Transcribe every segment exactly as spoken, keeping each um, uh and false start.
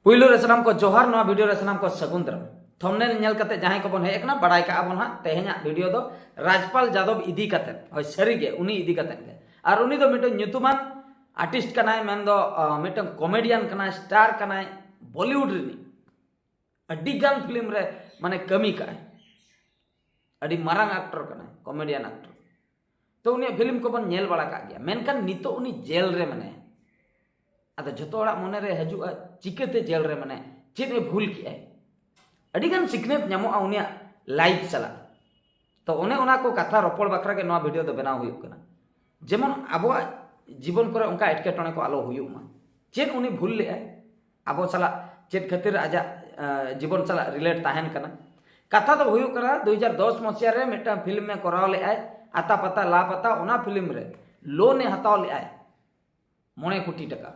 ᱯᱩᱭᱞᱩ ᱨᱮ ᱥᱟᱱᱟᱢ ᱠᱚ ᱡᱚᱦᱟᱨ, ᱱᱚᱣᱟ ᱵᱷᱤᱰᱤᱭᱳ ᱨᱮ ᱥᱟᱱᱟᱢ ᱠᱚ ᱥᱟᱹᱜᱩᱱ ᱫᱟᱨᱟᱢ᱾ ᱛᱷᱚᱢᱱᱮᱞ ᱧᱮᱞ ᱠᱟᱛᱮ ᱡᱟᱦᱟᱸᱭ ᱠᱚᱵᱚᱱ ᱦᱮᱡ ᱟᱠᱟᱱᱟ, ᱵᱟᱲᱟᱭ ᱠᱟᱜᱼᱟ ᱵᱚᱱ ᱦᱟᱸᱜ, ᱛᱮᱦᱮᱧᱟᱜ ᱵᱷᱤᱰᱤᱭᱳ ᱫᱚ ᱨᱟᱡᱽᱯᱟᱞ ᱡᱟᱫᱚᱵ ᱤᱫᱤ ᱠᱟᱛᱮ, ᱦᱳᱭ, ᱥᱟᱹᱨᱤ ᱜᱮ ᱩᱱᱤ ᱤᱫᱤ ᱠᱟᱛᱮ ᱜᱮ᱾ ᱟᱨ ᱩᱱᱤ ᱫᱚ ᱢᱤᱫᱴᱟᱝ ᱧᱩᱛᱩᱢᱟᱱ ᱟᱨᱴᱤᱥᱴ ᱠᱟᱱᱟᱭ, ᱢᱮᱱᱫᱚ ᱟᱸ, ᱢᱤᱫᱴᱟᱝ ᱠᱚᱢᱮᱰᱤᱭᱟᱱ ᱠᱟᱱᱟᱭ, ᱥᱴᱟᱨ ᱠᱟᱱᱟᱭ ᱵᱚᱞᱤᱣᱩᱰ ᱨᱤᱱᱤᱡ᱾ ᱟᱹᱰᱤ ᱜᱟᱱ ᱯᱷᱤᱞᱢ ᱨᱮ ᱢᱟᱱᱮ ᱠᱟᱹᱢᱤ ᱠᱟᱜᱼᱟᱭ, ᱟᱹᱰᱤ ᱢᱟᱨᱟᱝ ᱟᱠᱴᱚᱨ ᱠᱟᱱᱟᱭ, ᱠᱚᱢᱮᱰᱤᱭᱟᱱ ᱟᱠᱴᱚᱨ᱾ ᱛᱚ ᱩᱱᱤᱭᱟᱜ ᱯᱷᱤᱞᱢ ᱠᱚᱵᱚᱱ ᱧᱮᱞ ᱵᱟᱲᱟ ᱠᱟᱜ ᱜᱮᱭᱟ, ᱢᱮᱱᱠᱷᱟᱱ ᱱᱤᱛᱚᱜ ᱩᱱᱤ ᱡᱮᱞ ᱨᱮ ᱢᱮᱱᱟᱭᱟ᱾ ᱟᱫᱚ ᱡᱷᱚᱛᱚ ᱦᱚᱲᱟᱜ ᱢᱚᱱᱮ ᱨᱮ ᱦᱤᱡᱩᱜᱼᱟ, ᱪᱤᱠᱟᱹᱛᱮ ᱡᱮᱞ ᱨᱮ ᱢᱮᱱᱟᱭᱟ, ᱪᱮᱫ ᱮ ᱵᱷᱩᱞ ᱠᱮᱜᱼᱟᱭ? ᱟᱹᱰᱤ ᱜᱟᱱ ᱥᱤᱠᱷᱱᱟᱹᱛ ᱧᱟᱢᱚᱜᱼᱟ ᱩᱱᱤᱭᱟᱜ ᱞᱟᱭᱤᱯᱷ ᱥᱟᱞᱟᱜ᱾ ᱛᱚ ᱚᱱᱮ ᱚᱱᱟ ᱠᱚ ᱠᱟᱛᱷᱟ ᱨᱚᱯᱚᱲ ᱵᱟᱠᱷᱨᱟ ᱜᱮ ᱱᱚᱣᱟ ᱵᱷᱤᱰᱤᱭᱳ ᱫᱚ ᱵᱮᱱᱟᱣ ᱦᱩᱭᱩᱜ ᱠᱟᱱᱟ᱾ ᱡᱮᱢᱚᱱ ᱟᱵᱚᱣᱟᱜ ᱡᱤᱵᱚᱱ ᱠᱚᱨᱮ ᱚᱱᱠᱟ ᱮᱴᱠᱮᱴᱚᱬᱮ ᱠᱚ ᱟᱞᱚ ᱦᱩᱭᱩᱜ ᱢᱟ᱾ ᱪᱮᱫ ᱩᱱᱤ ᱵᱷᱩᱞ ᱞᱮᱜᱼᱟᱭ? ᱟᱵᱚ ᱥᱟᱞᱟᱜ ᱪᱮᱫ ᱠᱷᱟᱹᱛᱤᱨ ᱟᱡᱟᱜ, ᱟᱸ, ᱡᱤᱵᱚᱱ ᱥᱟᱞᱟᱜ ᱨᱤᱞᱮᱴ ᱛᱟᱦᱮᱱ ᱠᱟᱱᱟ? ᱠᱟᱛᱷᱟ ᱫᱚ ᱦᱩᱭᱩᱜ ᱠᱟᱱᱟ, ᱫᱩ ᱦᱟᱡᱟᱨ ᱫᱚᱥ ᱢᱚᱥᱤᱦᱟ ᱨᱮ ᱢᱤᱫᱴᱟᱝ ᱯᱷᱤᱞᱢ ᱮ ᱠᱚᱨᱟᱣ ᱞᱮᱜᱼᱟᱭ, ᱟᱛᱟ ᱯᱟᱛᱟ ᱞᱟ ᱯᱟᱛᱟ, ᱚᱱᱟ ᱯᱷᱤᱞᱢ ᱨᱮ ᱞᱳᱱ ᱮ ᱦᱟᱛᱟᱣ ᱞᱮᱜᱼᱟᱭ ᱢᱚᱬᱮ ᱠᱳᱴᱤ ᱴᱟᱠᱟ᱾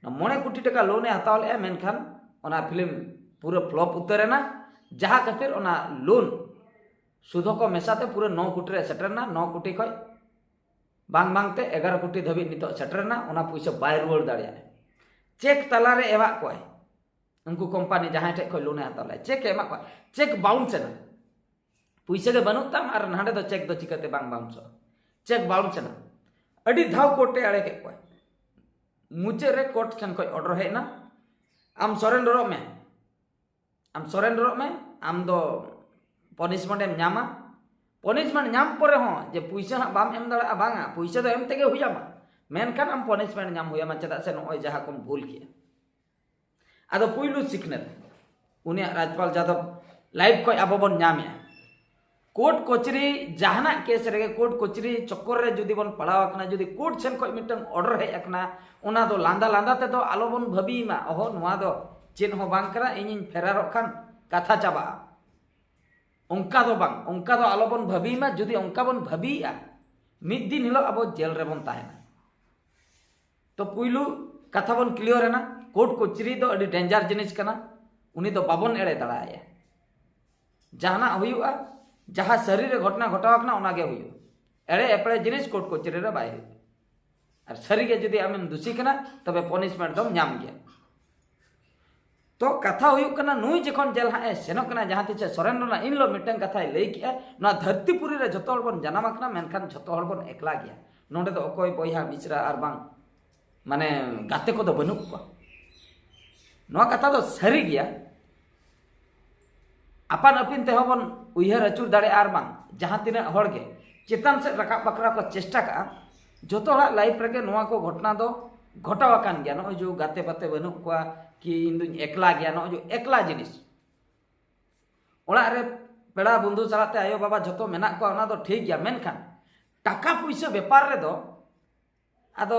ᱚᱱᱟ ᱢᱚᱬᱮ ᱠᱳᱴᱤ ᱴᱟᱠᱟ ᱞᱳᱱ ᱮ ᱦᱟᱛᱟᱣ ᱞᱮᱜᱼᱟ, ᱢᱮᱱᱠᱷᱟᱱ ᱚᱱᱟ ᱯᱷᱤᱞᱢ ᱯᱩᱨᱟᱹ ᱯᱷᱞᱚᱯ ᱩᱛᱟᱹᱨ ᱮᱱᱟ, ᱡᱟᱦᱟᱸ ᱠᱷᱟᱹᱛᱤᱨ ᱚᱱᱟ ᱞᱳᱱ ᱥᱩᱫᱷᱚ ᱠᱚ ᱢᱮᱥᱟᱛᱮ ᱯᱩᱨᱟᱹ ᱱᱚ ᱠᱳᱴᱤ ᱨᱮ ᱥᱮᱴᱮᱨ ᱮᱱᱟ᱾ ᱱᱚ ᱠᱳᱴᱤ ᱠᱷᱚᱡ ᱵᱟᱝ ᱵᱟᱝᱛᱮ ᱮᱜᱟᱨᱚ ᱠᱳᱴᱤ ᱫᱷᱟᱹᱵᱤᱡ ᱱᱤᱛᱚᱜ ᱥᱮᱴᱮᱨ ᱮᱱᱟ, ᱚᱱᱟ ᱯᱩᱭᱥᱟᱹ ᱵᱟᱭ ᱨᱩᱣᱟᱹᱲ ᱫᱟᱲᱮᱭᱟᱜᱼᱟ᱾ ᱪᱮᱠ ᱛᱟᱞᱟᱨᱮ ᱮᱢᱟᱜ ᱠᱚᱣᱟᱭ, ᱩᱱᱠᱩ ᱠᱳᱢᱯᱟᱱᱤ ᱡᱟᱦᱟᱸᱭ ᱴᱷᱮᱡ ᱠᱷᱚᱡ ᱞᱳᱱ ᱮ ᱦᱟᱛᱟᱣ ᱞᱮᱫ, ᱪᱮᱠ ᱮ ᱮᱢᱟᱜ ᱠᱚᱣᱟ, ᱪᱮᱠ ᱵᱟᱣᱩᱱᱥ ᱮᱱᱟ, ᱯᱩᱭᱥᱟᱹ ᱜᱮ ᱵᱟᱹᱱᱩᱜ ᱛᱟᱢ ᱟᱨ ᱱᱟᱸᱰᱮ ᱫᱚ ᱪᱮᱠ ᱫᱚ ᱪᱤᱠᱟᱹᱛᱮ ᱵᱟᱝ ᱵᱟᱣᱩᱱᱥᱚᱜᱼᱟ? ᱪᱮᱠ ᱵᱟᱣᱩᱱᱥ ᱮᱱᱟ, ᱟᱹᱰᱤ ᱫᱷᱟᱣ ᱠᱳᱨᱴ ᱮ ᱟᱲᱮ ᱠᱮᱫ ᱠᱚᱣᱟ᱾ ᱢᱩᱪᱟᱹᱫ ᱨᱮ ᱠᱳᱨᱴ ᱴᱷᱮᱱ ᱠᱷᱚᱡ ᱚᱰᱟᱨ ᱦᱮᱡ ᱮᱱᱟ, ᱟᱢ ᱥᱚᱨᱮᱱᱰᱟᱨᱚᱜ ᱢᱮ, ᱟᱢ ᱥᱚᱨᱮᱱᱰᱟᱨᱚᱜ ᱢᱮ, ᱟᱢ ᱫᱚ ᱯᱚᱱᱤᱥᱢᱮᱱᱴ ᱮᱢ ᱧᱟᱢᱟ᱾ ᱯᱚᱱᱤᱥᱢᱮᱱᱴ ᱧᱟᱢ ᱯᱚᱨᱮ ᱦᱚᱸ ᱡᱮ ᱯᱩᱭᱥᱟᱹ ᱦᱟᱸᱜ ᱵᱟᱢ ᱮᱢ ᱫᱟᱲᱮᱭᱟᱜᱼᱟ, ᱵᱟᱝᱟ, ᱯᱩᱭᱥᱟᱹ ᱫᱚ ᱮᱢ ᱛᱮᱜᱮ ᱦᱩᱭᱟᱢᱟ, ᱢᱮᱱᱠᱷᱟᱱ ᱟᱢ ᱯᱚᱱᱤᱥᱢᱮᱱᱴ ᱧᱟᱢ ᱦᱩᱭᱟᱢᱟ, ᱪᱮᱫᱟᱜ ᱥᱮ ᱱᱚᱜᱼᱚᱭ ᱡᱟᱦᱟᱸ ᱠᱚᱢ ᱵᱷᱩᱞ ᱠᱮᱜᱼᱟ᱾ ᱟᱫᱚ ᱯᱩᱭᱞᱩ ᱥᱤᱠᱷᱱᱟᱹᱛ ᱩᱱᱤᱭᱟᱜ ᱨᱟᱡᱽᱯᱟᱞ ᱡᱟᱫᱚᱵ ᱞᱟᱭᱤᱯᱷ ᱠᱷᱚᱡ ᱟᱵᱚ ᱵᱚᱱ ᱧᱟᱢᱮᱜᱼᱟ᱾ ᱠᱳᱨᱴ ᱠᱚᱪᱟᱹᱨᱤ, ᱡᱟᱦᱟᱱᱟᱜ ᱠᱮᱥ ᱨᱮᱜᱮ ᱠᱳᱨᱴ ᱠᱚᱪᱟᱹᱨᱤ ᱪᱚᱠᱠᱚᱨ ᱨᱮ ᱡᱩᱫᱤ ᱵᱚᱱ ᱯᱟᱲᱟᱣ ᱟᱠᱟᱱᱟ, ᱡᱩᱫᱤ ᱠᱳᱨᱴ ᱥᱮᱱ ᱠᱷᱚᱡ ᱢᱤᱫᱴᱟᱝ ᱚᱰᱟᱨ ᱦᱮᱡ ᱟᱠᱟᱱᱟ, ᱚᱱᱟ ᱫᱚ ᱞᱟᱸᱫᱟ ᱞᱟᱸᱫᱟ ᱛᱮᱫᱚ ᱟᱞᱚᱵᱚᱱ ᱵᱷᱟᱹᱵᱤᱭ ᱢᱟ, ᱚᱦᱚ, ᱱᱚᱣᱟ ᱫᱚ ᱪᱮᱫ ᱦᱚᱸ ᱵᱟᱝ ᱠᱟᱱᱟ, ᱤᱧᱤᱧ ᱯᱷᱮᱨᱟᱨᱚᱜ ᱠᱷᱟᱱ ᱠᱟᱛᱷᱟ ᱪᱟᱵᱟᱜᱼᱟ᱾ ᱚᱱᱠᱟ ᱫᱚ ᱵᱟᱝ, ᱚᱱᱠᱟ ᱫᱚ ᱟᱞᱚᱵᱚᱱ ᱵᱷᱟᱹᱵᱤᱭ ᱢᱟ᱾ ᱡᱩᱫᱤ ᱚᱱᱠᱟ ᱵᱚᱱ ᱵᱷᱟᱹᱵᱤᱭᱮᱜᱼᱟ, ᱢᱤᱫ ᱫᱤᱱ ᱦᱤᱞᱳᱜ ᱟᱵᱚ ᱡᱮᱞ ᱨᱮᱵᱚᱱ ᱛᱟᱦᱮᱱᱟ᱾ ᱛᱚ ᱯᱩᱭᱞᱩ ᱠᱟᱛᱷᱟ ᱵᱚᱱ ᱠᱞᱤᱭᱟᱨ ᱮᱱᱟ, ᱠᱳᱨᱴ ᱠᱚᱪᱟᱹᱨᱤ ᱫᱚ ᱟᱹᱰᱤ ᱰᱮᱧᱡᱟᱨ ᱡᱤᱱᱤᱥ ᱠᱟᱱᱟ, ᱩᱱᱤ ᱫᱚ ᱵᱟᱵᱚᱱ ᱮᱲᱮ ᱫᱟᱲᱮᱭᱟᱭᱟ᱾ ᱡᱟᱦᱟᱱᱟᱜ ᱦᱩᱭᱩᱜᱼᱟ, ᱡᱟᱦᱟᱸ ᱥᱟᱹᱨᱤ ᱨᱮ ᱜᱷᱚᱴᱚᱱᱟ ᱜᱷᱚᱴᱟᱣ ᱟᱠᱟᱱᱟ, ᱚᱱᱟ ᱜᱮ ᱦᱩᱭᱩᱜᱼᱟ᱾ ᱮᱲᱮ ᱮᱯᱲᱮ ᱡᱤᱱᱤᱥ ᱠᱳᱨᱴ ᱠᱚᱪᱟᱹᱨᱤ ᱨᱮ ᱵᱟᱭ ᱦᱩᱭᱩᱜᱼᱟ᱾ ᱟᱨ ᱥᱟᱹᱨᱤ ᱜᱮ ᱡᱩᱫᱤ ᱟᱢᱮᱢ ᱫᱩᱥᱤ ᱠᱟᱱᱟ, ᱛᱚᱵᱮ ᱯᱚᱱᱤᱥᱢᱮᱱᱴ ᱫᱚᱢ ᱧᱟᱢ ᱜᱮᱭᱟ᱾ ᱛᱚ ᱠᱟᱛᱷᱟ ᱦᱩᱭᱩᱜ ᱠᱟᱱᱟ, ᱱᱩᱭ ᱡᱚᱠᱷᱚᱱ ᱡᱮᱞ ᱦᱟᱸᱜ ᱮ ᱥᱮᱱᱚᱜ ᱠᱟᱱᱟ ᱡᱟᱦᱟᱸ ᱛᱤᱥ ᱥᱚᱨᱮᱱ ᱨᱮᱱᱟᱜ ᱤᱱ ᱦᱤᱞᱳᱜ ᱢᱤᱫᱴᱟᱝ ᱠᱟᱛᱷᱟᱭ ᱞᱟᱹᱭ ᱠᱮᱜᱼᱟ, ᱱᱚᱣᱟ ᱫᱷᱟᱹᱨᱛᱤ ᱯᱩᱨᱤ ᱨᱮ ᱡᱚᱛᱚ ᱦᱚᱲ ᱵᱚᱱ ᱡᱟᱱᱟᱢ ᱟᱠᱟᱱᱟ, ᱢᱮᱱᱠᱷᱟᱱ ᱡᱚᱛᱚ ᱦᱚᱲ ᱵᱚᱱ ᱮᱠᱞᱟ ᱜᱮᱭᱟ᱾ ᱱᱚᱰᱮ ᱫᱚ ᱚᱠᱚᱭ ᱵᱚᱭᱦᱟ ᱢᱤᱥᱨᱟ ᱟᱨ ᱵᱟᱝ ᱢᱟᱱᱮ ᱜᱟᱛᱮ ᱠᱚᱫᱚ ᱵᱟᱹᱱᱩᱜ ᱠᱚᱣᱟ᱾ ᱱᱚᱣᱟ ᱠᱟᱛᱷᱟ ᱫᱚ ᱥᱟᱹᱨᱤ ᱜᱮᱭᱟ᱾ ᱟᱯᱟᱱ ᱟᱹᱯᱤᱱ ᱛᱮᱦᱚᱸ ᱵᱚᱱ ᱩᱭᱦᱟᱹᱨ ᱟᱹᱪᱩᱨ ᱫᱟᱲᱮᱭᱟᱜᱼᱟ, ᱟᱨ ᱵᱟᱝ ᱡᱟᱦᱟᱸ ᱛᱤᱱᱟᱹᱜ ᱦᱚᱲ ᱜᱮ ᱪᱮᱛᱟᱱ ᱥᱮᱫ ᱨᱟᱠᱟᱵ ᱵᱟᱠᱷᱨᱟ ᱠᱚ ᱪᱮᱥᱴᱟ ᱠᱟᱜᱼᱟ, ᱡᱚᱛᱚ ᱦᱚᱲᱟᱜ ᱞᱟᱭᱤᱯᱷ ᱨᱮᱜᱮ ᱱᱚᱣᱟ ᱠᱚ ᱜᱷᱚᱴᱚᱱᱟ ᱫᱚ ᱜᱷᱚᱴᱟᱣ ᱟᱠᱟᱱ ᱜᱮᱭᱟ᱾ ᱱᱚᱜᱼᱚᱭ ᱡᱮ ᱜᱟᱛᱮ ᱯᱟᱛᱮ ᱵᱟᱹᱱᱩᱜ ᱠᱚᱣᱟ, ᱠᱤ ᱤᱧ ᱫᱩᱧ ᱮᱠᱞᱟ ᱜᱮᱭᱟ, ᱱᱚᱜᱼᱚᱭ ᱡᱮ ᱮᱠᱞᱟ ᱡᱤᱱᱤᱥ, ᱚᱲᱟᱜ ᱨᱮ ᱯᱮᱲᱟ ᱵᱚᱱᱫᱷᱩ ᱥᱟᱞᱟᱜ ᱛᱮ ᱟᱭᱳ ᱵᱟᱵᱟ ᱡᱷᱚᱛᱚ ᱢᱮᱱᱟᱜ ᱠᱚᱣᱟ, ᱚᱱᱟ ᱫᱚ ᱴᱷᱤᱠ ᱜᱮᱭᱟ, ᱢᱮᱱᱠᱷᱟᱱ ᱴᱟᱠᱟ ᱯᱩᱭᱥᱟᱹ ᱵᱮᱯᱟᱨ ᱨᱮᱫᱚ ᱟᱫᱚ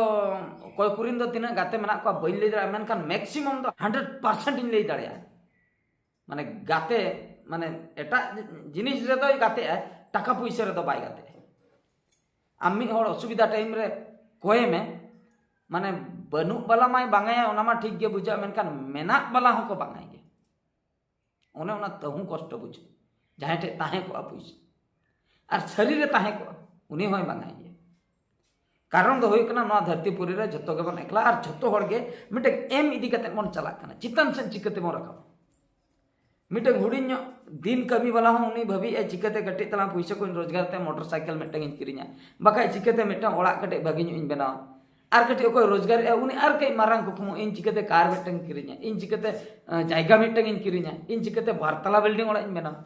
ᱚᱠᱚᱭ ᱠᱚᱨᱮᱱ ᱫᱚ ᱛᱤᱱᱟᱹᱜ ᱜᱟᱛᱮ ᱢᱮᱱᱟᱜ ᱠᱚᱣᱟ ᱵᱟᱹᱧ ᱞᱟᱹᱭ ᱫᱟᱲᱮᱭᱟᱜᱼᱟ, ᱢᱮᱱᱠᱷᱟᱱ ᱢᱮᱠᱥᱤᱢᱟᱢ ᱫᱚ ᱦᱟᱱᱰᱨᱮᱰ ᱯᱟᱨᱥᱮᱱᱴ ᱤᱧ ᱞᱟᱹᱭ ᱫᱟᱲᱮᱭᱟᱜᱼᱟ᱾ ᱢᱟᱱᱮ ᱜᱟᱛᱮ, ᱢᱟᱱᱮ ᱮᱴᱟᱜ ᱡᱤᱱᱤᱥ ᱨᱮᱫᱚᱭ ᱜᱟᱛᱮᱜᱼᱟ, ᱴᱟᱠᱟ ᱯᱩᱭᱥᱟᱹ ᱨᱮᱫᱚ ᱵᱟᱭ ᱜᱟᱛᱮᱜᱼᱟ᱾ ᱟᱢ ᱢᱤᱫ ᱦᱚᱲ ᱚᱥᱩᱵᱤᱫᱷᱟ ᱴᱟᱭᱤᱢ ᱨᱮ ᱠᱚᱭᱮᱢᱮ, ᱢᱟᱱᱮ ᱵᱟᱹᱱᱩᱜ ᱵᱟᱞᱟ ᱢᱟᱭ ᱵᱟᱝᱟᱭᱟ, ᱚᱱᱟ ᱢᱟ ᱴᱷᱤᱠ ᱜᱮ ᱵᱩᱡᱷᱟᱹᱜᱼᱟ, ᱢᱮᱱᱠᱷᱟᱱ ᱢᱮᱱᱟᱜ ᱵᱟᱞᱟ ᱦᱚᱸᱠᱚ ᱵᱟᱝᱟᱭ ᱜᱮᱭᱟ᱾ ᱚᱱᱮ ᱚᱱᱟ ᱛᱟᱹᱦᱩ ᱠᱚᱥᱴᱚ ᱵᱩᱡᱷᱟᱹᱜᱼᱟ᱾ ᱡᱟᱦᱟᱸᱭ ᱴᱷᱮᱡ ᱛᱟᱦᱮᱸ ᱠᱚᱜᱼᱟ ᱯᱩᱭᱥᱟᱹ ᱟᱨ ᱥᱟᱹᱨᱤ ᱨᱮ ᱛᱟᱦᱮᱸ ᱠᱚᱜᱼᱟ, ᱩᱱᱤ ᱦᱚᱸᱭ ᱵᱟᱝᱟᱭ ᱜᱮᱭᱟ᱾ ᱠᱟᱨᱚᱱ ᱫᱚ ᱦᱩᱭᱩᱜ ᱠᱟᱱᱟ, ᱱᱚᱣᱟ ᱫᱷᱟᱹᱨᱛᱤ ᱯᱩᱨᱤ ᱨᱮ ᱡᱷᱚᱛᱚ ᱜᱮᱵᱚᱱ ᱮᱠᱞᱟ ᱟᱨ ᱡᱷᱚᱛᱚ ᱦᱚᱲ ᱜᱮ ᱢᱤᱫᱴᱮᱱ ᱮᱢ ᱤᱫᱤ ᱠᱟᱛᱮ ᱵᱚᱱ ᱪᱟᱞᱟᱜ ᱠᱟᱱᱟ᱾ ᱪᱮᱛᱟᱱ ᱥᱮᱫ ᱪᱤᱠᱟᱹ ᱛᱮᱵᱚᱱ ᱨᱟᱠᱟᱵᱟ? ᱢᱤᱫᱴᱮᱱ ᱦᱩᱰᱤᱧ ᱧᱚᱜ ᱫᱤᱱ ᱠᱟᱹᱢᱤ ᱵᱟᱞᱟ ᱦᱚᱸ ᱩᱱᱤ ᱵᱷᱟᱹᱵᱤᱭᱮᱫᱼᱟ, ᱪᱤᱠᱟᱹᱛᱮ ᱠᱟᱹᱴᱤᱡ ᱛᱟᱞᱟᱝ ᱯᱩᱭᱥᱟᱹ ᱠᱚᱧ ᱨᱳᱡᱽᱜᱟᱨ ᱛᱮ ᱢᱚᱴᱚᱨ ᱥᱟᱭᱠᱮᱞ ᱢᱤᱫᱴᱟᱝ ᱤᱧ ᱠᱤᱨᱤᱧᱟ, ᱵᱟᱠᱷᱟᱡ ᱪᱤᱠᱟᱹᱛᱮ ᱢᱤᱫᱴᱟᱝ ᱚᱲᱟᱜ ᱠᱟᱹᱴᱤᱡ ᱵᱷᱟᱹᱜᱤ ᱧᱚᱜ ᱤᱧ ᱵᱮᱱᱟᱣᱟ᱾ ᱟᱨ ᱠᱟᱹᱴᱤᱡ ᱚᱠᱚᱭ ᱨᱳᱡᱽᱜᱟᱨᱮᱫᱼᱟ, ᱩᱱᱤ ᱟᱨ ᱠᱟᱹᱡ ᱢᱟᱨᱟᱝ ᱠᱩᱠᱢᱩ, ᱤᱧ ᱪᱤᱠᱟᱹᱛᱮ ᱠᱟᱨ ᱢᱤᱫᱴᱟᱝ ᱤᱧ ᱠᱤᱨᱤᱧᱟ, ᱤᱧ ᱪᱤᱠᱟᱹᱛᱮ, ᱟᱸ, ᱡᱟᱭᱜᱟ ᱢᱤᱫᱴᱟᱝ ᱤᱧ ᱠᱤᱨᱤᱧᱟ, ᱤᱧ ᱪᱤᱠᱟᱹᱛᱮ ᱵᱟᱨ ᱛᱟᱞᱟ ᱵᱤᱞᱰᱤᱝ ᱚᱲᱟᱜ ᱤᱧ ᱵᱮᱱᱟᱣᱟ᱾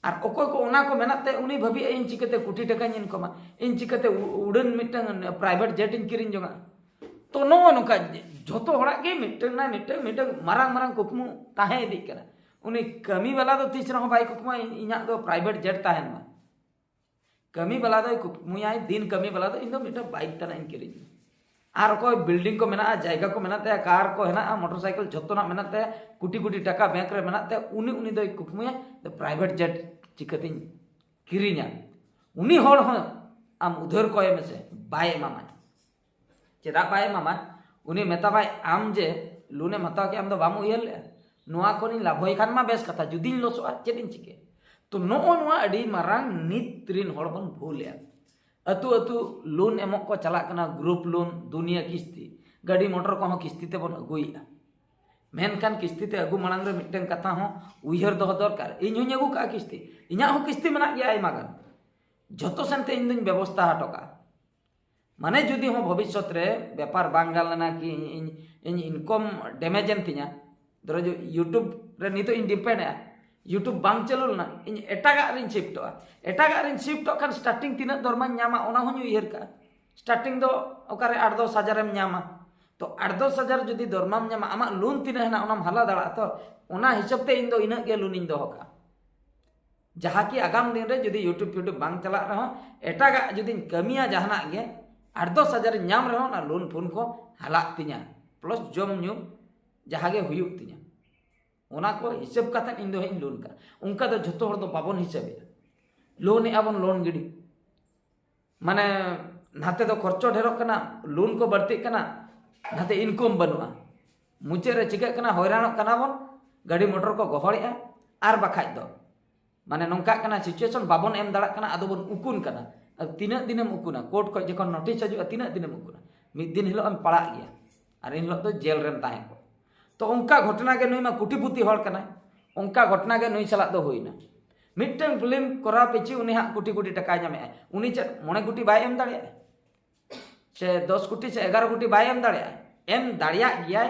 ᱟᱨ ᱚᱠᱚᱭ ᱠᱚ ᱚᱱᱟ ᱠᱚ ᱢᱮᱱᱟᱜ ᱛᱮ ᱩᱱᱤ ᱵᱷᱟᱹᱵᱤᱭᱮᱫᱼᱟ, ᱤᱧ ᱪᱤᱠᱟᱹᱛᱮ ᱠᱳᱴᱤ ᱴᱟᱠᱟᱧ ᱤᱱᱠᱚᱢᱟ, ᱤᱧ ᱪᱤᱠᱟᱹᱛᱮ ᱩ-, ᱩᱰᱟᱹᱱ ᱢᱤᱫᱴᱟᱝ ᱯᱨᱟᱭᱵᱷᱮᱴ ᱡᱮᱴ ᱤᱧ ᱠᱤᱨᱤᱧ ᱡᱚᱝᱟ᱾ ᱛᱚ ᱱᱚᱜᱼᱚ ᱱᱚᱝᱠᱟ ᱡᱷᱚᱛᱚ ᱦᱚᱲᱟᱜ ᱜᱮ ᱢᱤᱫᱴᱟᱝ ᱱᱟ ᱢᱤᱫᱴᱟᱝ, ᱢᱤᱫᱴᱟᱝ ᱢᱟᱨᱟᱝ ᱢᱟᱨᱟᱝ ᱠᱩᱠᱢᱩ ᱛᱟᱦᱮᱸ ᱤᱫᱤᱜ ᱠᱟᱱᱟ᱾ ᱩᱱᱤ ᱠᱟᱹᱢᱤ ᱵᱟᱞᱟ ᱫᱚ ᱛᱤᱥ ᱨᱮᱦᱚᱸ ᱵᱟᱭ ᱠᱩᱠᱢᱩᱭᱟ, "ᱤᱧ, ᱤᱧᱟᱹᱜ ᱫᱚ ᱯᱨᱟᱭᱵᱷᱮᱴ ᱡᱮᱴ ᱛᱟᱦᱮᱱ ᱢᱟ᱾" ᱠᱟᱹᱢᱤ ᱵᱟᱞᱟ ᱫᱚᱭ ᱠᱩᱠᱢᱩᱭᱟᱭ, ᱫᱤᱱ ᱠᱟᱹᱢᱤ ᱵᱟᱞᱟ ᱫᱚ, "ᱤᱧ ᱫᱚ ᱢᱤᱫᱴᱟᱝ ᱵᱟᱭᱤᱠ ᱛᱟᱱᱟᱜ ᱤᱧ ᱠᱤᱨᱤᱧᱟ᱾" ᱟᱨ ᱚᱠᱚᱭ ᱵᱤᱞᱰᱤᱝ ᱠᱚ ᱢᱮᱱᱟᱜᱼᱟ, ᱡᱟᱭᱜᱟ ᱠᱚ ᱢᱮᱱᱟᱜ ᱛᱟᱭᱟ, ᱠᱟᱨ ᱠᱚ ᱦᱮᱱᱟᱜᱼᱟ, ᱢᱚᱴᱚᱨ ᱥᱟᱭᱠᱮᱞ ᱡᱷᱚᱛᱚᱱᱟᱜ ᱢᱮᱱᱟᱜ ᱛᱟᱭᱟ, ᱠᱳᱴᱤ ᱠᱳᱴᱤ ᱴᱟᱠᱟ ᱵᱮᱝᱠ ᱨᱮ ᱢᱮᱱᱟᱜ ᱛᱟᱭᱟ, ᱩᱱᱤ, ᱩᱱᱤ ᱫᱚᱭ ᱠᱩᱠᱢᱩᱭᱟ, "ᱯᱨᱟᱭᱵᱷᱮᱴ ᱡᱮᱴ ᱪᱤᱠᱟᱹᱛᱤᱧ ᱠᱤᱨᱤᱧᱟ?" ᱩᱱᱤ ᱦᱚᱲ ᱦᱚᱸ ᱟᱢ ᱩᱫᱷᱟᱹᱨ ᱠᱚᱭ ᱢᱮᱥᱮ, ᱵᱟᱭ ᱮᱢᱟᱢᱟ᱾ ᱪᱮᱫᱟᱜ ᱵᱟᱭ ᱮᱢᱟᱢᱟ? ᱩᱱᱤ ᱢᱮᱛᱟᱢᱟᱭ, ᱟᱢ ᱡᱮ ᱞᱳᱱ ᱮᱢ ᱦᱟᱛᱟᱣ ᱠᱮᱫ, ᱟᱢ ᱫᱚ ᱵᱟᱢ ᱩᱭᱦᱟᱹᱨ ᱞᱮᱫᱼᱟ, ᱱᱚᱣᱟ ᱠᱷᱚᱱᱤᱧ ᱞᱟᱵᱷᱚᱭ ᱠᱷᱟᱱ ᱢᱟ ᱵᱮᱥ ᱠᱟᱛᱷᱟ, ᱡᱩᱫᱤᱧ ᱞᱚᱥᱚᱜᱼᱟ, ᱪᱮᱫ ᱤᱧ ᱪᱤᱠᱟᱹᱭᱟ? ᱛᱚ ᱱᱚᱜᱼᱚ ᱱᱚᱣᱟ ᱟᱹᱰᱤ ᱢᱟᱨᱟᱝ ᱱᱤᱛ ᱨᱤᱱ ᱦᱚᱲ ᱵᱚᱱ ᱵᱷᱩᱞᱮᱜᱼᱟ᱾ ᱟᱹᱛᱩ ᱟᱹᱛᱩ ᱞᱳᱱ ᱮᱢᱚᱜ ᱠᱚ ᱪᱟᱞᱟᱜ ᱠᱟᱱᱟ, ᱜᱨᱩᱯ ᱞᱳᱱ, ᱫᱩᱱᱤᱭᱟᱹ ᱠᱤᱥᱛᱤ, ᱜᱟᱹᱰᱤ ᱢᱚᱴᱚᱨ ᱠᱚᱦᱚᱸ ᱠᱤᱥᱛᱤ ᱛᱮᱵᱚᱱ ᱟᱹᱜᱩᱭᱮᱫᱼᱟ᱾ ᱢᱮᱱᱠᱷᱟᱱ ᱠᱤᱥᱛᱤ ᱛᱮ ᱟᱹᱜᱩ ᱢᱟᱲᱟᱝ ᱨᱮ ᱢᱤᱫᱴᱮᱱ ᱠᱟᱛᱷᱟ ᱦᱚᱸ ᱩᱭᱦᱟᱹᱨ ᱫᱚᱦᱚ ᱫᱚᱨᱠᱟᱨ, ᱤᱧ ᱦᱚᱸᱧ ᱟᱹᱜᱩ ᱠᱟᱜᱼᱟ ᱠᱤᱥᱛᱤ, ᱤᱧᱟᱹᱜ ᱦᱚᱸ ᱠᱤᱥᱛᱤ ᱢᱮᱱᱟᱜ ᱜᱮᱭᱟ ᱟᱭᱢᱟ ᱜᱟᱱ, ᱡᱷᱚᱛᱚ ᱥᱮᱱᱛᱮ ᱤᱧ ᱫᱚᱧ ᱵᱮᱵᱚᱥᱛᱷᱟ ᱦᱚᱴᱚ ᱠᱟᱜᱼᱟ᱾ ᱢᱟᱱᱮ ᱡᱩᱫᱤ ᱦᱚᱸ ᱵᱷᱚᱵᱤᱥᱥᱚᱛ ᱨᱮ ᱵᱮᱯᱟᱨ ᱵᱟᱝ ᱜᱟᱱ ᱞᱮᱱᱟ, ᱠᱤ ᱤᱧ, ᱤᱧ, ᱤᱧ ᱤᱱᱠᱚᱢ ᱰᱮᱢᱮᱡᱽ ᱮᱱ ᱛᱤᱧᱟ, ᱫᱷᱚᱨᱚ ᱡᱚ YouTube ᱨᱮ ᱱᱤᱛᱚᱜ ᱤᱧ ᱰᱤᱯᱮᱱᱰ ᱮᱜᱼᱟ, YouTube ᱵᱟᱝ ᱪᱟᱹᱞᱩ ᱞᱮᱱᱟ, ᱤᱧ ᱮᱴᱟᱜᱟᱜ ᱨᱤᱧ ᱥᱤᱯᱴᱚᱜᱼᱟ᱾ ᱮᱴᱟᱜᱟᱜ ᱨᱤᱧ ᱥᱤᱯᱴᱚᱜ ᱠᱷᱟᱱ ᱥᱴᱟᱨᱴᱤᱝ ᱛᱤᱱᱟᱹᱜ ᱫᱚᱨᱢᱟᱧ ᱧᱟᱢᱟ, ᱚᱱᱟ ᱦᱚᱸᱧ ᱩᱭᱦᱟᱹᱨ ᱠᱟᱜᱼᱟ᱾ ᱥᱴᱟᱨᱴᱤᱝ ᱫᱚ ᱚᱠᱟᱨᱮ ᱟᱴ ᱫᱚᱥ ᱦᱟᱡᱟᱨᱮᱢ ᱧᱟᱢᱟ᱾ ᱛᱚ ᱟᱴ ᱫᱚᱥ ᱦᱟᱡᱟᱨ ᱡᱩᱫᱤ ᱫᱚᱨᱢᱟᱢ ᱧᱟᱢᱟ, ᱟᱢᱟᱜ ᱞᱳᱱ ᱛᱤᱱᱟᱹᱜ ᱦᱮᱱᱟᱜ, ᱚᱱᱟᱢ ᱦᱟᱞᱟ ᱫᱟᱲᱮᱭᱟᱜᱼᱟ᱾ ᱛᱚ ᱚᱱᱟ ᱦᱤᱥᱟᱹᱵ ᱛᱮ ᱤᱧ ᱫᱚ ᱤᱱᱟᱹᱜ ᱜᱮ ᱞᱳᱱᱤᱧ ᱫᱚᱦᱚ ᱠᱟᱜᱼᱟ, ᱡᱟᱦᱟᱸ ᱠᱤ ᱟᱜᱟᱢ ᱫᱤᱱ ᱨᱮ ᱡᱩᱫᱤ YouTube ᱯᱷᱤᱭᱩᱴᱩᱵᱽ ᱵᱟᱝ ᱪᱟᱞᱟᱜ ᱨᱮᱦᱚᱸ, ᱮᱴᱟᱜᱟᱜ ᱡᱩᱫᱤᱧ ᱠᱟᱹᱢᱤᱭᱟ ᱡᱟᱦᱟᱱᱟᱜ ᱜᱮ, ᱟᱴ ᱫᱚᱥ ᱦᱟᱡᱟᱨ ᱤᱧ ᱧᱟᱢ ᱨᱮᱦᱚᱸ ᱚᱱᱟ ᱞᱳᱱ ᱯᱷᱳᱱ ᱠᱚ ᱦᱟᱞᱟᱜ ᱛᱤᱧᱟ, ᱯᱞᱟᱥ ᱡᱚᱢ ᱧᱩ ᱡᱟᱦᱟᱸ ᱜᱮ ᱦᱩᱭᱩᱜ ᱛᱤᱧᱟ, ᱚᱱᱟ ᱠᱚ ᱦᱤᱥᱟᱹᱵ ᱠᱟᱛᱮᱫ ᱤᱧ ᱫᱚ ᱦᱟᱸᱜ ᱤᱧ ᱞᱳᱱ ᱠᱟᱜᱼᱟ᱾ ᱚᱱᱠᱟ ᱫᱚ ᱡᱷᱚᱛᱚ ᱦᱚᱲ ᱫᱚ ᱵᱟᱵᱚᱱ ᱦᱤᱥᱟᱹᱵᱮᱜᱼᱟ᱾ ᱞᱳᱱ ᱮᱜᱼᱟ ᱵᱚᱱ, ᱞᱳᱱ ᱜᱤᱰᱤ, ᱢᱟᱱᱮ ᱱᱟᱛᱮ ᱫᱚ ᱠᱷᱚᱨᱪᱚ ᱰᱷᱮᱨᱚᱜ ᱠᱟᱱᱟ, ᱞᱳᱱ ᱠᱚ ᱵᱟᱹᱲᱛᱤᱜ ᱠᱟᱱᱟ, ᱱᱟᱛᱮ ᱤᱱᱠᱚᱢ ᱵᱟᱹᱱᱩᱜᱼᱟ᱾ ᱢᱩᱪᱟᱹᱫ ᱨᱮ ᱪᱤᱠᱟᱹᱜ ᱠᱟᱱᱟ, ᱦᱚᱭᱨᱟᱱᱚᱜ ᱠᱟᱱᱟ ᱵᱚᱱ, ᱜᱟᱹᱰᱤ ᱢᱚᱴᱚᱨ ᱠᱚ ᱜᱚᱦᱚᱲᱮᱜᱼᱟ, ᱟᱨ ᱵᱟᱠᱷᱟᱡ ᱫᱚ ᱢᱟᱱᱮ ᱱᱚᱝᱠᱟᱜ ᱠᱟᱱᱟ ᱥᱤᱪᱩᱭᱮᱥᱚᱱ, ᱵᱟᱵᱚᱱ ᱮᱢ ᱫᱟᱲᱮᱭᱟᱜ ᱠᱟᱱᱟ, ᱟᱫᱚ ᱵᱚᱱ ᱩᱠᱩᱱ ᱠᱟᱱᱟ᱾ ᱟᱫᱚ ᱛᱤᱱᱟᱹᱜ ᱫᱤᱱᱮᱢ ᱩᱠᱩᱱᱟ? ᱠᱳᱨᱴ ᱠᱷᱚᱱ ᱡᱚᱠᱷᱚᱱ ᱱᱳᱴᱤᱥ ᱦᱤᱡᱩᱜᱼᱟ, ᱛᱤᱱᱟᱹᱜ ᱫᱤᱱᱮᱢ ᱩᱠᱩᱱᱟ? ᱢᱤᱫ ᱫᱤᱱ ᱦᱤᱞᱳᱜ ᱮᱢ ᱯᱟᱲᱟᱜ ᱜᱮᱭᱟ, ᱟᱨ ᱮᱱ ᱦᱤᱞᱳᱜ ᱫᱚ ᱡᱮᱞ ᱨᱮᱢ ᱛᱟᱦᱮᱸ ᱠᱚᱜ᱾ ᱛᱚ ᱚᱱᱠᱟ ᱜᱷᱚᱴᱚᱱᱟ ᱜᱮ, ᱱᱩᱭ ᱢᱟ ᱠᱳᱴᱤᱯᱚᱛᱤ ᱦᱚᱲ ᱠᱟᱱᱟᱭ, ᱚᱱᱠᱟ ᱜᱷᱚᱴᱚᱱᱟ ᱜᱮ ᱱᱩᱭ ᱥᱟᱞᱟᱜ ᱫᱚ ᱦᱩᱭᱱᱟ᱾ ᱢᱤᱫᱴᱟᱝ ᱯᱷᱤᱞᱢ ᱠᱚᱨᱟᱣ ᱯᱤᱪᱷᱤ ᱩᱱᱤ ᱦᱟᱸᱜ ᱠᱳᱴᱤ ᱠᱳᱴᱤ ᱴᱟᱠᱟᱭ ᱧᱟᱢᱮᱜᱼᱟ᱾ ᱩᱱᱤ ᱪᱮᱫ ᱢᱚᱬᱮ ᱠᱳᱴᱤ ᱵᱟᱭ ᱮᱢ ᱫᱟᱲᱮᱭᱟᱜᱼᱟ? ᱥᱮ ᱫᱚᱥ ᱠᱳᱴᱤ ᱥᱮ ᱮᱜᱟᱨᱚ ᱠᱳᱴᱤ ᱵᱟᱭ ᱮᱢ ᱫᱟᱲᱮᱭᱟᱜᱼᱟ? ᱮᱢ ᱫᱟᱲᱮᱭᱟᱜ ᱜᱮᱭᱟᱭ,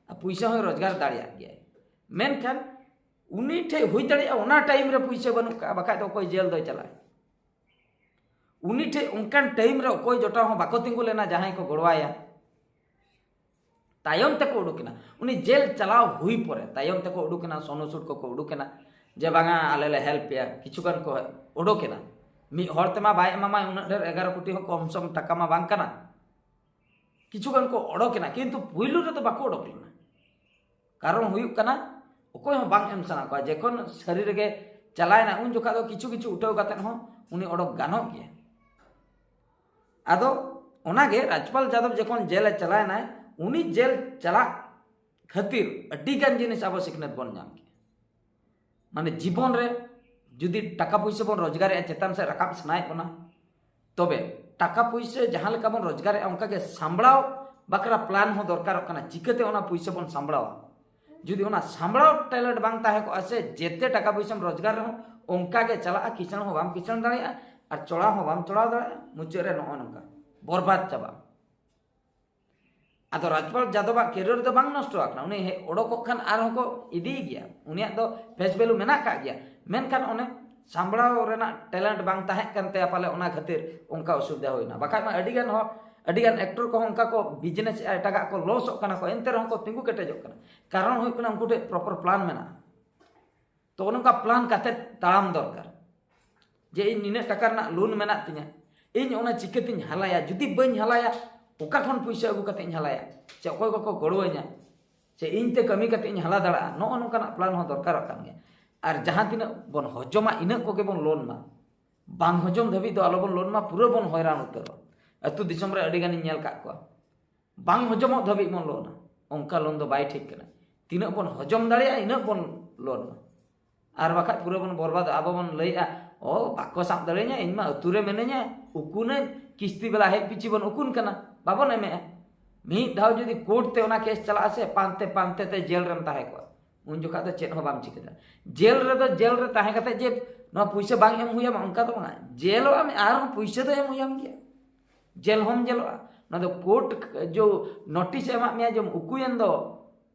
ᱟᱨ ᱯᱩᱭᱥᱟᱹ ᱦᱚᱸᱭ ᱨᱳᱡᱽᱜᱟᱨ ᱫᱟᱲᱮᱭᱟᱜ ᱜᱮᱭᱟᱭ᱾ ᱢᱮᱱᱠᱷᱟᱱ ᱩᱱᱤ ᱴᱷᱮᱡ ᱦᱩᱭ ᱫᱟᱲᱮᱭᱟᱜᱼᱟ ᱚᱱᱟ ᱴᱟᱭᱤᱢ ᱨᱮ ᱯᱩᱭᱥᱟᱹ ᱵᱟᱹᱱᱩᱜ ᱠᱟᱜᱼᱟ, ᱵᱟᱠᱷᱟᱡ ᱫᱚ ᱚᱠᱚᱭ ᱡᱮᱞ ᱫᱚᱭ ᱪᱟᱞᱟᱜᱼᱟ? ᱩᱱᱤ ᱴᱷᱮᱡ ᱚᱱᱠᱟᱱ ᱴᱟᱭᱤᱢ ᱨᱮ ᱚᱠᱚᱭ ᱡᱚᱴᱟᱣ ᱦᱚᱸ ᱵᱟᱠᱚ ᱛᱤᱸᱜᱩ ᱞᱮᱱᱟ ᱡᱟᱦᱟᱸᱭ ᱠᱚ ᱜᱚᱲᱚᱣᱟᱭᱟ᱾ ᱛᱟᱭᱚᱢ ᱛᱮᱠᱚ ᱩᱰᱩᱠᱮᱱᱟ, ᱩᱱᱤ ᱡᱮᱞ ᱪᱟᱞᱟᱣ ᱦᱩᱭ ᱯᱚᱨᱮ ᱛᱟᱭᱚᱢ ᱛᱮᱠᱚ ᱩᱰᱩᱠᱮᱱᱟ, ᱥᱚᱱᱩ ᱥᱩᱰ ᱠᱚᱠᱚ ᱩᱰᱩᱠᱮᱱᱟ ᱡᱮ ᱵᱟᱝᱟ ᱟᱞᱮ ᱞᱮ ᱦᱮᱞᱯ ᱯᱮᱭᱟ᱾ ᱠᱤᱪᱷᱩ ᱜᱟᱱ ᱠᱚ ᱩᱰᱩᱠᱮᱱᱟ, ᱢᱤᱫ ᱦᱚᱲ ᱛᱮᱢᱟ ᱵᱟᱭ ᱮᱢᱟᱢᱟ ᱩᱱᱟᱹᱜ ᱰᱷᱮᱨ, ᱮᱜᱟᱨᱚ ᱠᱳᱴᱤ ᱦᱚᱸ ᱠᱚᱢ ᱥᱚᱢ ᱴᱟᱠᱟ ᱢᱟ ᱵᱟᱝ ᱠᱟᱱᱟ᱾ ᱠᱤᱪᱷᱩ ᱜᱟᱱ ᱠᱚ ᱚᱰᱚᱠᱮᱱᱟ, ᱠᱤᱱᱛᱩ ᱯᱩᱭᱞᱩ ᱨᱮᱫᱚ ᱵᱟᱠᱚ ᱚᱰᱚᱠ ᱞᱮᱱᱟ᱾ ᱠᱟᱨᱚᱱ ᱦᱩᱭᱩᱜ ᱠᱟᱱᱟ, ᱚᱠᱚᱭ ᱦᱚᱸ ᱵᱟᱝ ᱮᱢ ᱥᱟᱱᱟ ᱠᱚᱣᱟ᱾ ᱡᱚᱠᱷᱚᱱ ᱥᱟᱹᱨᱤ ᱨᱮᱜᱮ ᱪᱟᱞᱟᱣᱮᱱᱟ, ᱩᱱ ᱡᱚᱠᱷᱟ ᱫᱚ ᱠᱤᱪᱷᱩ ᱠᱤᱪᱷᱩ ᱩᱴᱷᱟᱹᱣ ᱠᱟᱛᱮᱫ ᱦᱚᱸ ᱩᱱᱤ ᱚᱰᱚᱠ ᱜᱟᱱᱚᱜ ᱜᱮᱭᱟ᱾ ᱟᱫᱚ ᱚᱱᱟᱜᱮ ᱨᱟᱡᱽᱯᱟᱞ ᱡᱟᱫᱚᱵ ᱡᱚᱠᱷᱚᱱ ᱡᱮᱞᱮ ᱪᱟᱞᱟᱣᱮᱱᱟᱭ, ᱩᱱᱤ ᱡᱮᱞ ᱪᱟᱞᱟᱜ ᱠᱷᱟᱹᱛᱤᱨ ᱟᱹᱰᱤ ᱜᱟᱱ ᱡᱤᱱᱤᱥ ᱟᱵᱚ ᱥᱤᱠᱷᱱᱟᱹᱛ ᱵᱚᱱ ᱧᱟᱢ ᱠᱮᱫᱟ᱾ ᱢᱟᱱᱮ ᱡᱤᱵᱚᱱ ᱨᱮ ᱡᱩᱫᱤ ᱴᱟᱠᱟ ᱯᱩᱭᱥᱟᱹ ᱵᱚᱱ ᱨᱳᱡᱽᱜᱟᱨᱮᱜᱼᱟ, ᱪᱮᱛᱟᱱ ᱥᱮᱫ ᱨᱟᱠᱟᱵ ᱥᱟᱱᱟᱭᱮᱫ ᱵᱚᱱᱟ, ᱛᱚᱵᱮ ᱴᱟᱠᱟ ᱯᱩᱭᱥᱟᱹ ᱡᱟᱦᱟᱸ ᱞᱮᱠᱟ ᱵᱚᱱ ᱨᱳᱡᱽᱜᱟᱨᱮᱜᱼᱟ, ᱚᱱᱠᱟᱜᱮ ᱥᱟᱢᱵᱲᱟᱣ ᱵᱟᱠᱷᱨᱟ ᱯᱞᱟᱱ ᱦᱚᱸ ᱫᱚᱨᱠᱟᱨᱚᱜ ᱠᱟᱱᱟ᱾ ᱪᱤᱠᱟᱹᱛᱮ ᱚᱱᱟ ᱯᱩᱭᱥᱟᱹ ᱵᱚᱱ ᱥᱟᱢᱵᱲᱟᱣᱟ? ᱡᱩᱫᱤ ᱚᱱᱟ ᱥᱟᱢᱵᱲᱟᱣ ᱴᱮᱞᱮᱱᱴ ᱵᱟᱝ ᱛᱟᱦᱮᱸ ᱠᱚᱜᱼᱟ ᱥᱮ, ᱡᱮᱛᱮ ᱴᱟᱠᱟ ᱯᱚᱭᱥᱟᱢ ᱨᱳᱡᱽᱜᱟᱨ ᱨᱮᱦᱚᱸ ᱚᱱᱠᱟ ᱜᱮ ᱪᱟᱞᱟᱜᱼᱟ, ᱠᱤᱥᱟᱹᱬ ᱦᱚᱸ ᱵᱟᱢ ᱠᱤᱥᱟᱹᱬ ᱫᱟᱲᱮᱭᱟᱜᱼᱟ ᱟᱨ ᱪᱚᱲᱟᱣ ᱦᱚᱸ ᱵᱟᱢ ᱪᱚᱲᱟᱣ ᱫᱟᱲᱮᱭᱟᱜᱼᱟ᱾ ᱢᱩᱪᱟᱹᱫ ᱨᱮ ᱱᱚᱜᱼᱚ ᱱᱚᱝᱠᱟ ᱵᱚᱨᱵᱟᱫ ᱪᱟᱵᱟᱜᱼᱟ᱾ ᱟᱫᱚ ᱨᱟᱡᱽᱯᱟᱞ ᱡᱟᱫᱚᱵᱟᱜ ᱠᱮᱨᱤᱭᱟᱨ ᱫᱚ ᱵᱟᱝ ᱱᱚᱥᱴᱚ ᱟᱠᱟᱱᱟ, ᱩᱱᱤ ᱦᱮᱡ ᱚᱰᱚᱠᱚᱜ ᱠᱷᱟᱱ ᱟᱨᱦᱚᱸ ᱠᱚ ᱤᱫᱤᱭ ᱜᱮᱭᱟ, ᱩᱱᱤᱭᱟᱜ ᱫᱚ ᱯᱷᱮᱥ ᱵᱷᱮᱞᱩ ᱢᱮᱱᱟᱜ ᱟᱠᱟᱫ ᱜᱮᱭᱟ᱾ ᱢᱮᱱᱠᱷᱟᱱ ᱚᱱᱮ ᱥᱟᱢᱵᱲᱟᱣ ᱨᱮᱱᱟᱜ ᱴᱮᱞᱮᱱᱴ ᱵᱟᱝ ᱛᱟᱦᱮᱸ ᱠᱟᱱ ᱛᱟᱭᱟ ᱯᱟᱞᱮ, ᱚᱱᱟ ᱠᱷᱟᱹᱛᱤᱨ ᱚᱱᱠᱟ ᱚᱥᱩᱵᱤᱫᱷᱟ ᱦᱩᱭᱱᱟ᱾ ᱵᱟᱠᱷᱟᱡ ᱢᱟ ᱟᱹᱰᱤᱜᱟᱱ ᱦᱚᱲ, ᱟᱹᱰᱤᱜᱟᱱ ᱮᱠᱴᱚᱨ ᱠᱚᱦᱚᱸ ᱚᱱᱠᱟ ᱠᱚ ᱵᱤᱡᱽᱱᱮᱥ ᱮᱫᱟ, ᱮᱴᱟᱜᱟᱜ ᱠᱚ ᱞᱚᱥᱚᱜ ᱠᱟᱱᱟ ᱠᱚ, ᱮᱱᱛᱮ ᱨᱮᱦᱚᱸ ᱠᱚ ᱛᱤᱸᱜᱩ ᱠᱮᱴᱮᱡᱚᱜ ᱠᱟᱱᱟ᱾ ᱠᱟᱨᱚᱱ ᱦᱩᱭᱩᱜ ᱠᱟᱱᱟ ᱩᱱᱠᱩ ᱴᱷᱮᱱ ᱯᱨᱚᱯᱟᱨ ᱯᱞᱟᱱ ᱢᱮᱱᱟᱜᱼᱟ᱾ ᱛᱚ ᱚᱱᱮ ᱚᱱᱠᱟ ᱯᱞᱟᱱ ᱠᱟᱛᱮ ᱛᱟᱲᱟᱢ ᱫᱚᱨᱠᱟᱨ, ᱡᱮ ᱤᱧ ᱱᱤᱱᱟᱹᱜ ᱴᱟᱠᱟ ᱨᱮᱱᱟᱜ ᱞᱳᱱ ᱢᱮᱱᱟᱜ ᱛᱤᱧᱟ, ᱤᱧ ᱚᱱᱟ ᱪᱤᱠᱟᱹᱛᱤᱧ ᱦᱟᱞᱟᱭᱟ? ᱡᱩᱫᱤ ᱵᱟᱹᱧ ᱦᱟᱞᱟᱭᱟ, ᱚᱠᱟ ᱠᱷᱚᱱ ᱯᱩᱭᱥᱟᱹ ᱟᱹᱜᱩ ᱠᱟᱛᱮ ᱤᱧ ᱦᱟᱞᱟᱭᱟ? ᱥᱮ ᱚᱠᱚᱭ ᱠᱚᱠᱚ ᱜᱚᱲᱚᱣᱟᱹᱧᱟ? ᱥᱮ ᱤᱧ ᱛᱮ ᱠᱟᱹᱢᱤ ᱠᱟᱛᱮ ᱤᱧ ᱦᱟᱞᱟ ᱫᱟᱲᱮᱭᱟᱜᱼᱟ? ᱱᱚᱜᱼᱚ ᱱᱚᱝᱠᱟᱱᱟᱜ ᱯᱞᱟᱱ ᱦᱚᱸ ᱫᱚᱨᱠᱟᱨᱚᱜ ᱠᱟᱱ ᱜᱮᱭᱟ᱾ ᱟᱨ ᱡᱟᱦᱟᱸ ᱛᱤᱱᱟᱹᱜ ᱵᱚᱱ ᱦᱚᱡᱚᱢᱟ, ᱤᱱᱟᱹᱜ ᱠᱚᱜᱮ ᱵᱚᱱ ᱞᱳᱱ ᱢᱟ᱾ ᱵᱟᱝ ᱦᱚᱡᱚᱢ ᱫᱷᱟᱹᱵᱤᱡ ᱫᱚ ᱟᱞᱚᱵᱚᱱ ᱞᱳᱱ ᱢᱟ, ᱯᱩᱨᱟᱹ ᱵᱚᱱ ᱦᱚᱭᱨᱟᱱ ᱩᱛᱟᱹᱨᱚᱜᱼᱟ᱾ ᱟᱹᱛᱩ ᱫᱤᱥᱚᱢ ᱨᱮ ᱟᱹᱰᱤ ᱜᱟᱱᱤᱧ ᱧᱮᱞ ᱠᱟᱜ ᱠᱚᱣᱟ, ᱵᱟᱝ ᱦᱚᱡᱚᱢᱚᱜ ᱫᱷᱟᱹᱵᱤᱡ ᱵᱚᱱ ᱞᱳᱱᱟ, ᱚᱱᱠᱟ ᱞᱳᱱ ᱫᱚ ᱵᱟᱭ ᱴᱷᱤᱠ ᱠᱟᱱᱟ᱾ ᱛᱤᱱᱟᱹᱜ ᱵᱚᱱ ᱦᱚᱡᱚᱢ ᱫᱟᱲᱮᱭᱟᱜᱼᱟ, ᱤᱱᱟᱹᱜ ᱵᱚᱱ ᱞᱳᱱ ᱢᱟ᱾ ᱟᱨ ᱵᱟᱠᱷᱟᱡ ᱯᱩᱨᱟᱹ ᱵᱚᱱ ᱵᱚᱨᱵᱟᱫᱚᱜᱼᱟ᱾ ᱟᱵᱚ ᱵᱚᱱ ᱞᱟᱹᱭᱮᱜᱼᱟ, "ᱚ, ᱵᱟᱠᱚ ᱥᱟᱵ ᱫᱟᱲᱮᱭᱟᱹᱧᱟ, ᱤᱧ ᱢᱟ ᱟᱹᱛᱩ ᱨᱮ ᱢᱮᱱᱟᱹᱧᱟ, ᱩᱠᱩᱱᱟᱹᱧ, ᱠᱤᱥᱛᱤ ᱵᱮᱞᱟ ᱦᱮᱡ ᱯᱤᱪᱷᱤ ᱵᱚᱱ ᱩᱠᱩᱱ ᱠᱟᱱᱟ, ᱵᱟᱵᱚᱱ ᱮᱢᱮᱜᱼᱟ᱾" ᱢᱤᱫ ᱫᱷᱟᱣ ᱡᱩᱫᱤ ᱠᱳᱨᱴ ᱛᱮ ᱚᱱᱟ ᱠᱮᱥ ᱪᱟᱞᱟᱜᱼᱟ ᱥᱮ, ᱯᱟᱱᱛᱮ ᱯᱟᱱᱛᱮ ᱛᱮ ᱡᱮᱞ ᱨᱮᱢ ᱛᱟᱦᱮᱸ ᱠᱚᱜᱼᱟ, ᱩᱱ ᱡᱚᱠᱷᱟᱡ ᱫᱚ ᱪᱮᱫ ᱦᱚᱸ ᱵᱟᱢ ᱪᱤᱠᱟᱹ ᱫᱟᱲᱮᱭᱟᱜᱼᱟ᱾ ᱡᱮᱞ ᱨᱮᱫᱚ, ᱡᱮᱞ ᱨᱮ ᱛᱟᱦᱮᱸ ᱠᱟᱛᱮ ᱡᱮ ᱱᱚᱣᱟ ᱯᱩᱭᱥᱟᱹ ᱵᱟᱝ ᱮᱢ ᱦᱩᱭᱟᱢᱟ, ᱚᱱᱠᱟ ᱫᱚ ᱵᱟᱝ᱾ ᱡᱮᱞᱚᱜ ᱟᱢ, ᱟᱨᱦᱚᱸ ᱯᱩᱭᱥᱟᱹ ᱫᱚ ᱮᱢ ᱦᱩᱭᱟᱢ ᱜᱮᱭᱟ, ᱡᱮᱞ ᱦᱚᱸᱢ ᱡᱮᱞᱚᱜᱼᱟ᱾ ᱚᱱᱟ ᱫᱚ ᱠᱳᱨᱴ ᱡᱚ ᱱᱳᱴᱤᱥ ᱮ ᱮᱢᱟᱜ ᱢᱮᱭᱟ ᱡᱮᱢ ᱩᱠᱩᱭᱮᱱ ᱫᱚ,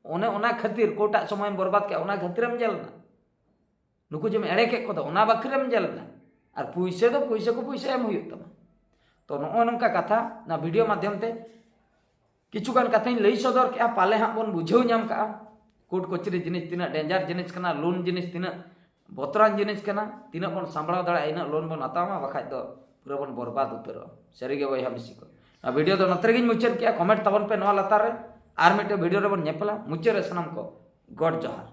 ᱚᱱᱮ ᱚᱱᱟ ᱠᱷᱟᱹᱛᱤᱨ ᱠᱳᱨᱴᱟᱜ ᱥᱚᱢᱚᱭᱮᱢ ᱵᱚᱨᱵᱟᱫ ᱠᱮᱜᱼᱟ, ᱚᱱᱟ ᱠᱷᱟᱹᱛᱤᱨᱮᱢ ᱡᱮᱞ ᱮᱱᱟ᱾ ᱱᱩᱠᱩ ᱡᱮᱢ ᱮᱲᱮ ᱠᱮᱫ ᱠᱚᱫᱚ, ᱚᱱᱟ ᱵᱟᱠᱷᱨᱟᱢ ᱡᱮᱞ ᱮᱱᱟ᱾ ᱟᱨ ᱯᱩᱭᱥᱟᱹ ᱫᱚ ᱯᱩᱭᱥᱟᱹ ᱠᱚ ᱯᱩᱭᱥᱟᱹ ᱮᱢ ᱦᱩᱭᱩᱜ ᱛᱟᱢᱟ᱾ ᱛᱚ ᱱᱚᱜᱼᱚ ᱱᱚᱝᱠᱟ ᱠᱟᱛᱷᱟ, ᱚᱱᱟ ᱵᱷᱤᱰᱤᱭᱳ ᱢᱟᱫᱽᱫᱷᱚᱢ ᱛᱮ ᱠᱤᱪᱷᱩᱜᱟᱱ ᱠᱟᱛᱷᱟᱧ ᱞᱟᱹᱭ ᱥᱚᱫᱚᱨ ᱠᱮᱜᱼᱟ, ᱯᱟᱞᱮ ᱦᱟᱸᱜ ᱵᱚᱱ ᱵᱩᱡᱷᱟᱹᱣ ᱧᱟᱢ ᱠᱟᱜᱼᱟ᱾ ᱠᱳᱨᱴ ᱠᱚᱪᱟᱹᱨᱤ ᱡᱤᱱᱤᱥ ᱛᱤᱱᱟᱹᱜ ᱰᱮᱧᱡᱟᱨ ᱡᱤᱱᱤᱥ ᱠᱟᱱᱟ, ᱞᱳᱱ ᱡᱤᱱᱤᱥ ᱛᱤᱱᱟᱹᱜ ᱵᱚᱛᱚᱨᱟᱱ ᱡᱤᱱᱤᱥ ᱠᱟᱱᱟ, ᱛᱤᱱᱟᱹᱜ ᱵᱚᱱ ᱥᱟᱢᱵᱲᱟᱣ ᱫᱟᱲᱮᱭᱟᱜᱼᱟ, ᱤᱱᱟᱹᱜ ᱞᱳᱱ ᱵᱚᱱ ᱦᱟᱛᱟᱣ ᱢᱟ, ᱵᱟᱠᱷᱟᱡ ᱫᱚ ᱯᱩᱨᱟᱹ ᱵᱚᱱ ᱵᱚᱨᱵᱟᱫ ᱩᱛᱟᱹᱨᱚᱜᱼᱟ᱾ ᱥᱟᱹᱨᱤᱜᱮ ᱵᱚᱭᱦᱟ ᱢᱤᱥᱤ ᱠᱚ, ᱱᱚᱣᱟ ᱵᱷᱤᱰᱤᱭᱳ ᱫᱚ ᱱᱚᱛᱮ ᱨᱮᱜᱮᱧ ᱢᱩᱪᱟᱹᱫ ᱠᱮᱜᱼᱟ᱾ ᱠᱚᱢᱮᱱᱴ ᱛᱟᱵᱚᱱ ᱯᱮ ᱱᱚᱣᱟ ᱞᱟᱛᱟᱨ ᱨᱮ, ᱟᱨ ᱢᱤᱫᱴᱮᱱ ᱵᱷᱤᱰᱤᱭᱳ ᱨᱮᱵᱚᱱ ᱧᱮᱯᱮᱞᱟ᱾ ᱢᱩᱪᱟᱹᱫ ᱨᱮ ᱥᱟᱱᱟᱢ ᱠᱚ ᱜᱚᱰ ᱡᱚᱦᱟᱨ᱾